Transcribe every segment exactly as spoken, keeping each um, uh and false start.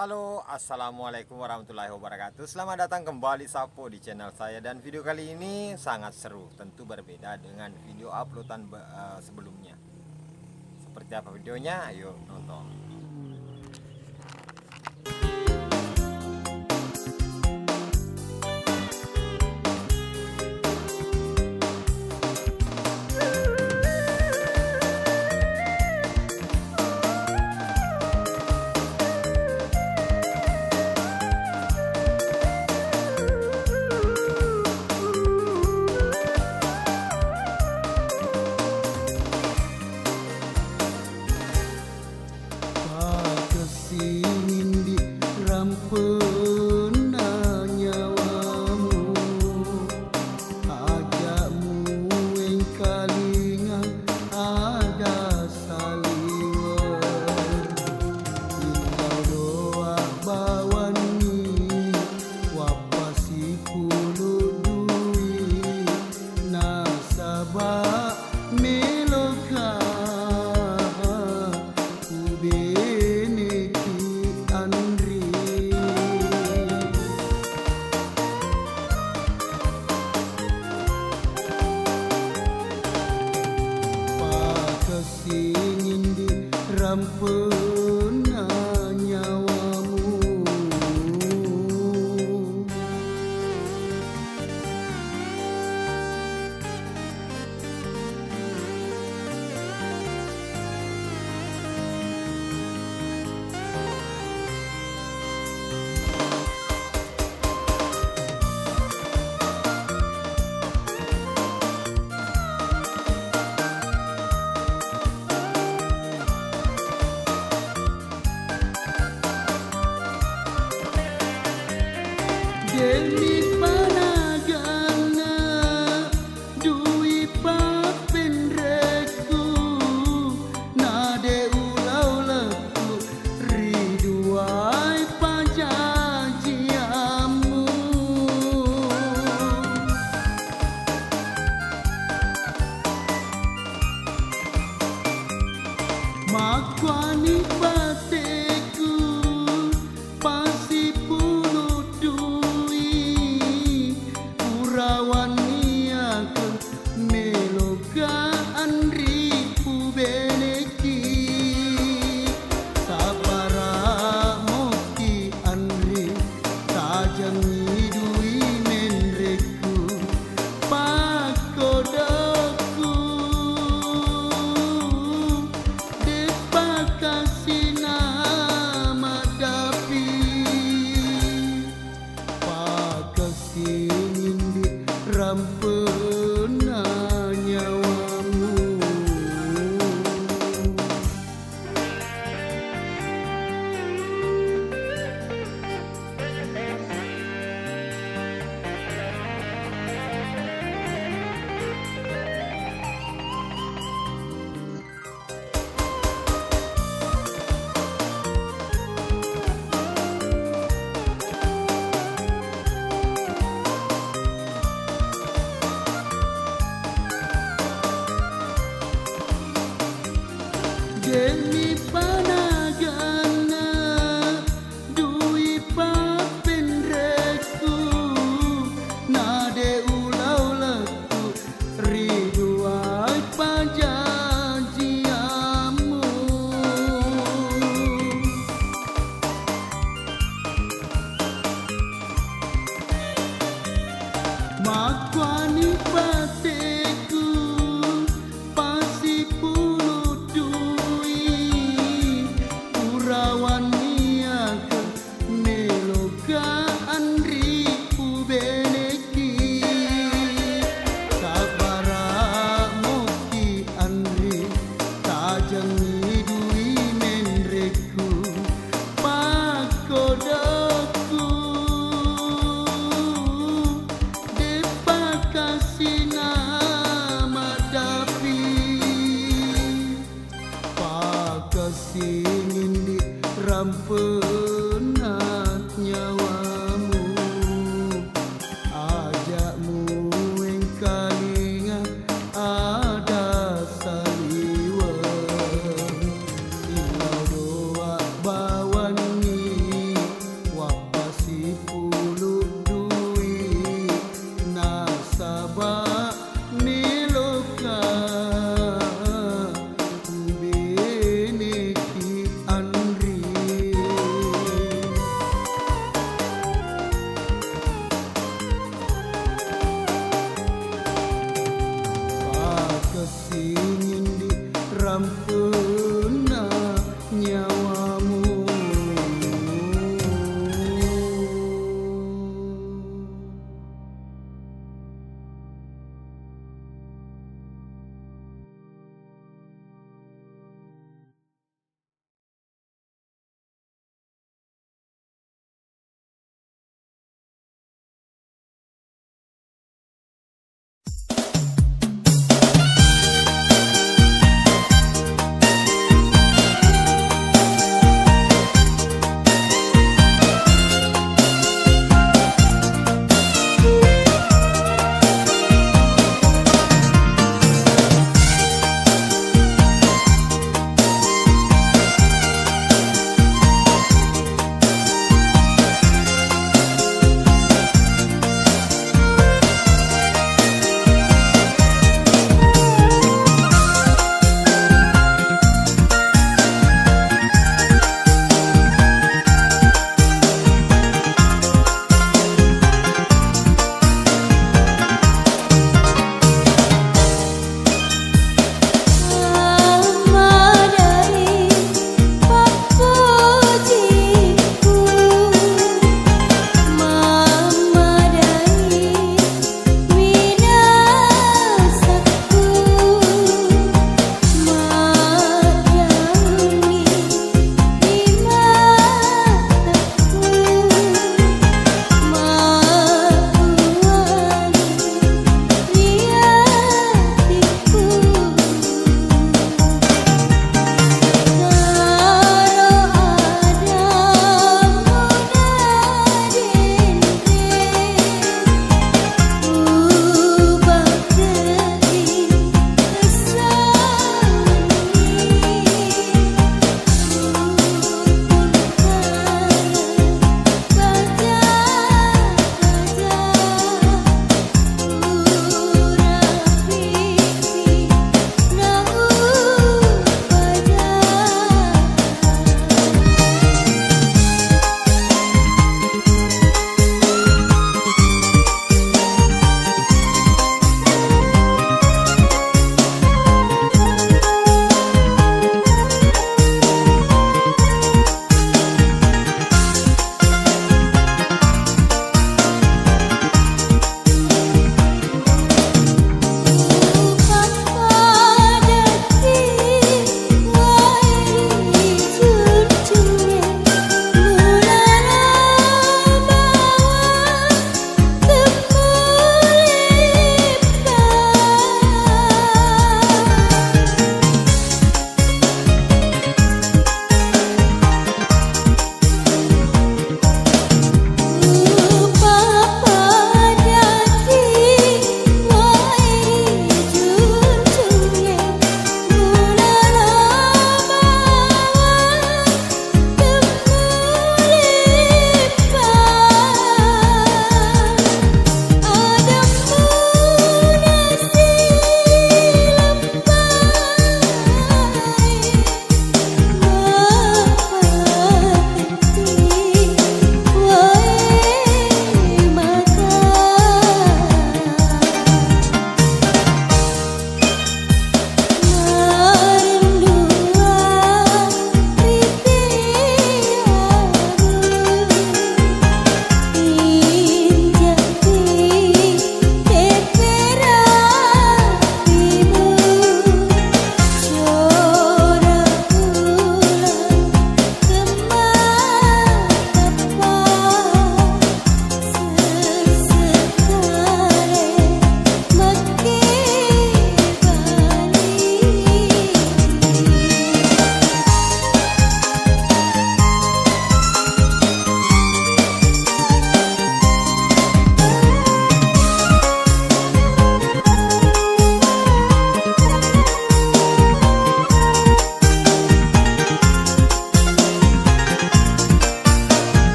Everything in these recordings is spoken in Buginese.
Halo, assalamualaikum warahmatullahi wabarakatuh. Selamat datang kembali Sapo di channel saya, dan video kali ini sangat seru, tentu berbeda dengan video uploadan be-, eh, sebelumnya. Seperti apa videonya? Ayo nonton. Pakessingindi rampenna nyawamu, aja muwengkalinga ada saliweng. Illau doa bawanni wappasipulu dui, nasaba meloka ubeneki anri. Pakessingindi rampenna nyawamu. Demi panaganna dui pappenrekku, nade ulauleku ri duai pajajiammu. Makkuani bateku pasipulu dui, purawanniaku meloka anri pubeneki. Sapara moki anri, tajengngi dui menrekku, pakkodokku. De'pa kasina madapi, pakessingindi rampenna nyawamu. Demi panaganna dui pappenrekku, nade ulaulekku ri duai pajajiammu. Makkuani pateku pasipulu dui, purawanniaka meloka anri pubeneki. Sabara moki anri, tajengngi dui menrekku, pakkodokku. De'pa kasina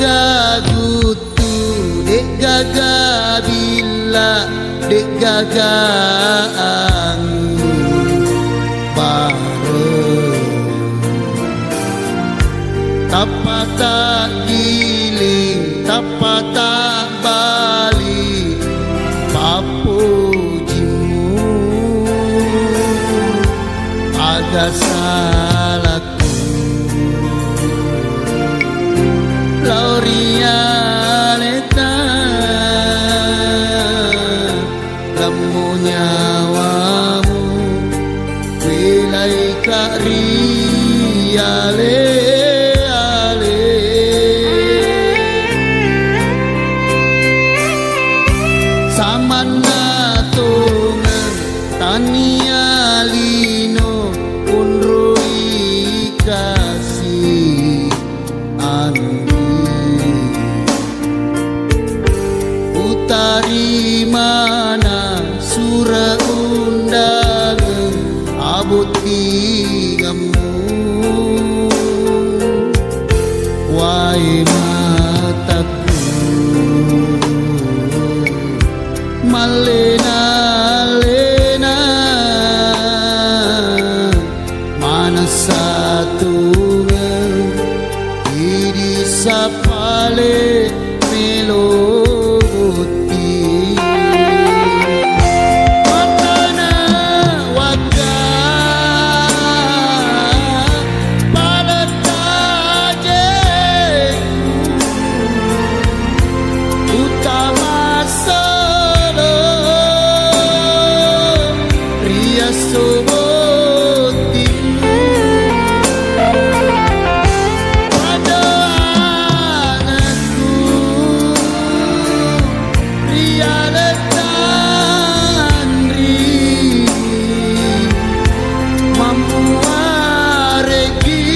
Guttu, de'gaga billa, de'gaga anging bareng. Tappa taggiling, tappa tabbali pappojimmu. Aga salakku lao ri aleta, lemmu nyawamu, welaika ri ale-ale. Samanna tongeng tania lino, onroi kasi anri. Utarimana sura undangeng abottingemmu. Wae matakku, mallena-lena manessa tungeng, idi sapale melo botting. Mattana wagga paletta jengku, uttama solo ri esso bottingnge. Pada anakku ri aletta anri, mammuareki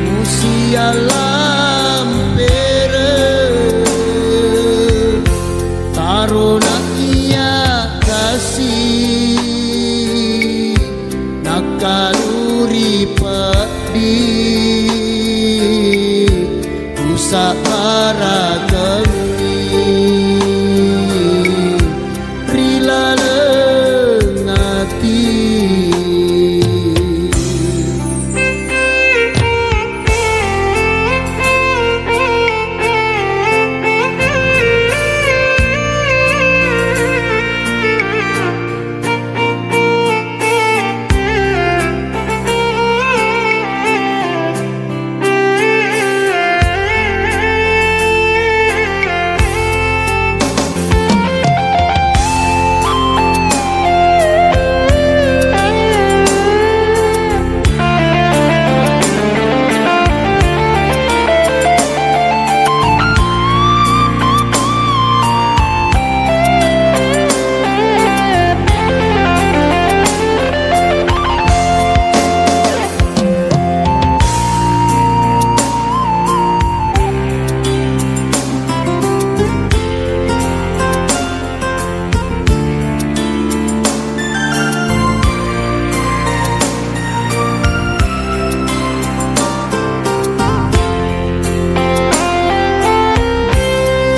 musia lampere. Tarona iya kasi nakkaluri peddi, usabbarakengngi ri laleng ati.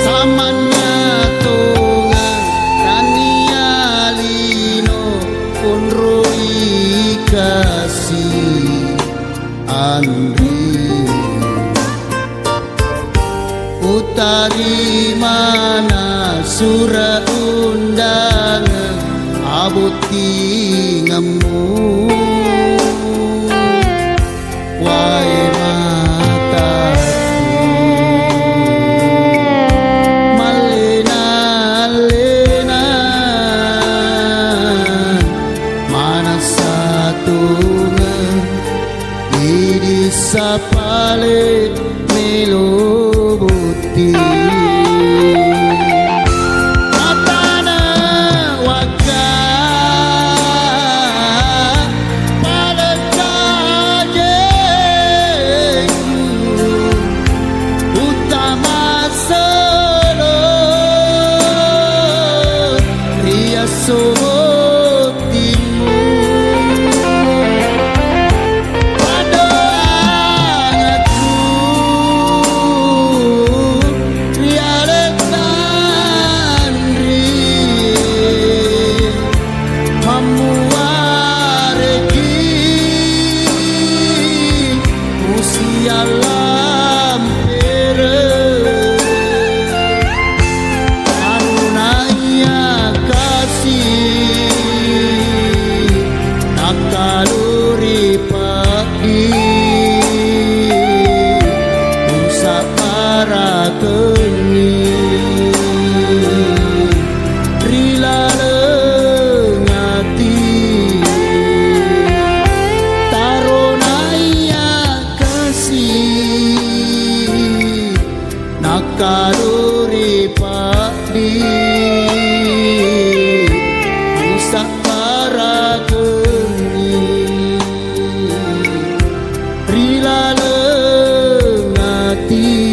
Samanna tongeng tania lino, onroi kasi anri. Utarimana sura undangeng abottingemmu. Wae matakku, mallena-lena manessa tungeng, idi sapale melo botting. Matana wagga pale Rakengngi ri laleng ati, tarona iya kasi, nakkadori paddi, usabbarakengngi ri laleng ati.